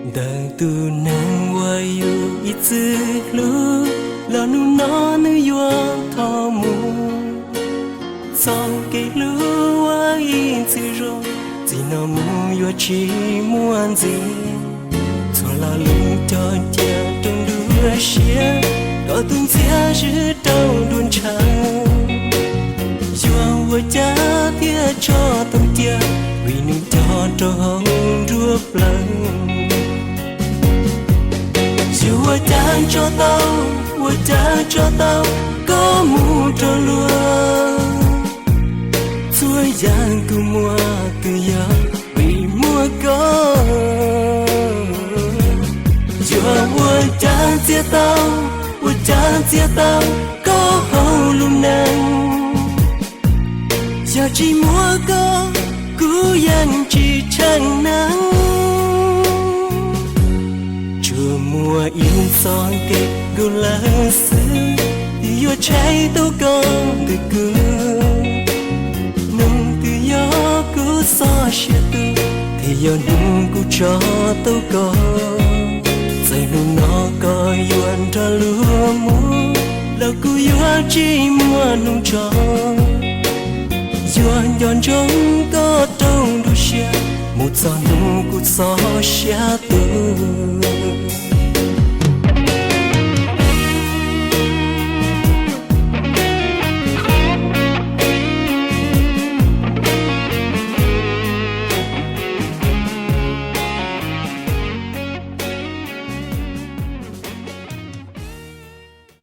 Ntawm tus neeg uas yus ib txwm hlub, los hnub no nws yuav thov mus. Txoj kev hlub uas ib txwm zoo, txij no mus yuav tsis muaj ntxiv. Txhua lo lus cog cia rau nruab siab, kom tus ntxias zwm rau nruab ntshav. Yuav ua cas thiaj tso tau cia, vim nws cog rau hauv nruab plawv. Yuav ua cas tso tau, ua cas tso tau, koj mus rau luag. Txhua yam kuv muaj twb yog vim muaj koj. Yuav ua cas txiav tau, ua cas txiav tau koj hauv lub neej. Yog tsis muaj koj, kuv yeej tsis tsheej neeg. Tsuas muaj ib txoj kev nkaus lawm xwb, twb yuav tsheej tau koj ntawm kuv. Hnub twg yog kuv txoj sia tu, thiaj yog hnub kuv tso tau koj. Txawm hnub no koj yuav nrog luag mus, los kuv yuav tsis muaj hnub tso. Yuav nco ntsoov koj rau nruab siab, mus txog hnub kuv txoj sia